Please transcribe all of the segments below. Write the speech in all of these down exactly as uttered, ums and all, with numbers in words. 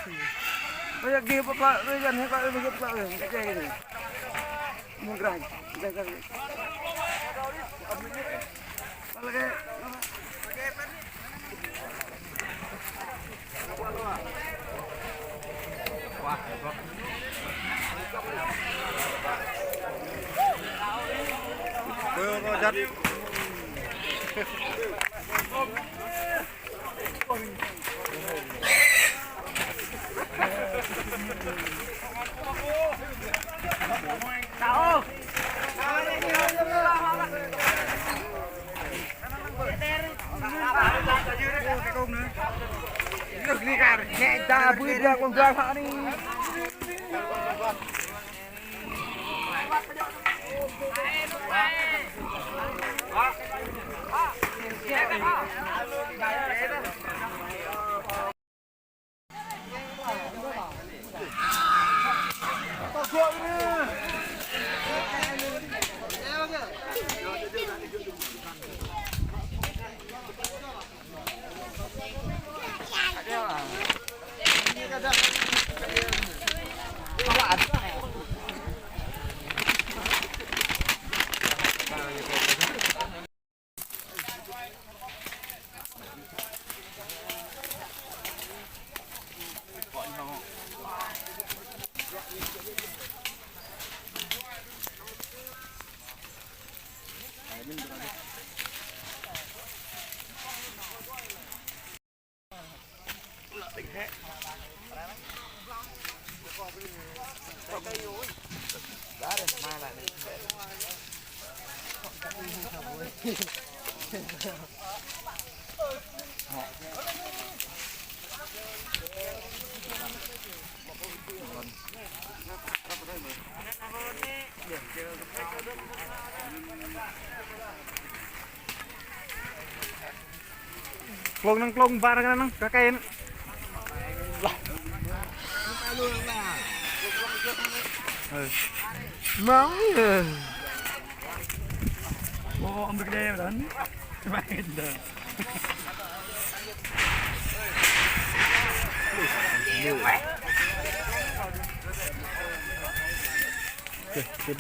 Bây giờ kia, bác, bác, bây giờ, bác, bây giờ, bác, cái, cái, cái, mông răng. Đây, đây, đây. Bác, cái, Klông năng klông bar năng kơ kơi năng. Lah. Măng. Ô, ambil gede ya, Dan. Main, Dan.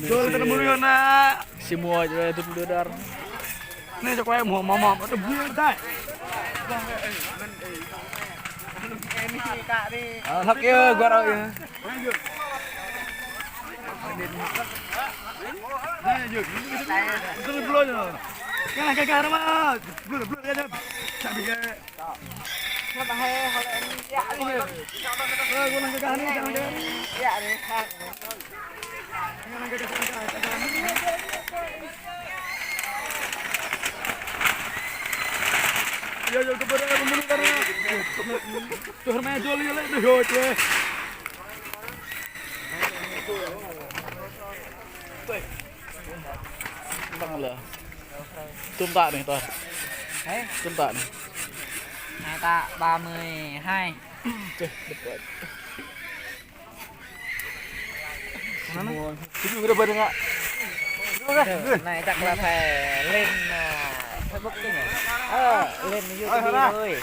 Dul, kita mulu na. Semua aja itu dudar. Nih, cok wae, mau, mau, mau, ada bulan, dah. Ini, Kak, nih. Alhak ya, gua rau ya. Nih, yuk. Itu dulu aja. Kan agak garam, ah. Belum, belum, ya, Jam. Sampai ya. Ngă hĕ, hŏ lĕ anai, yă anai. Ơ, kơ anai, kơ anai, kơ anai. Yă anai, hă. Yă, yă, kơ bơrơ̆, kơ mơnuih kơ anai. Tui hơmai dôl yă lĕ, tui hơmai dôl. Tăng lơ. Tum ta anai, Tuan. Hei? Tum ta anai. Anai ta ba mươi hai. Tui, dêh. Tujuh kơ bơrơ̆ ngă. Anai chắc là phải lên, à, Facebook chứ nhỉ? Ờ, lên YouTube thôi.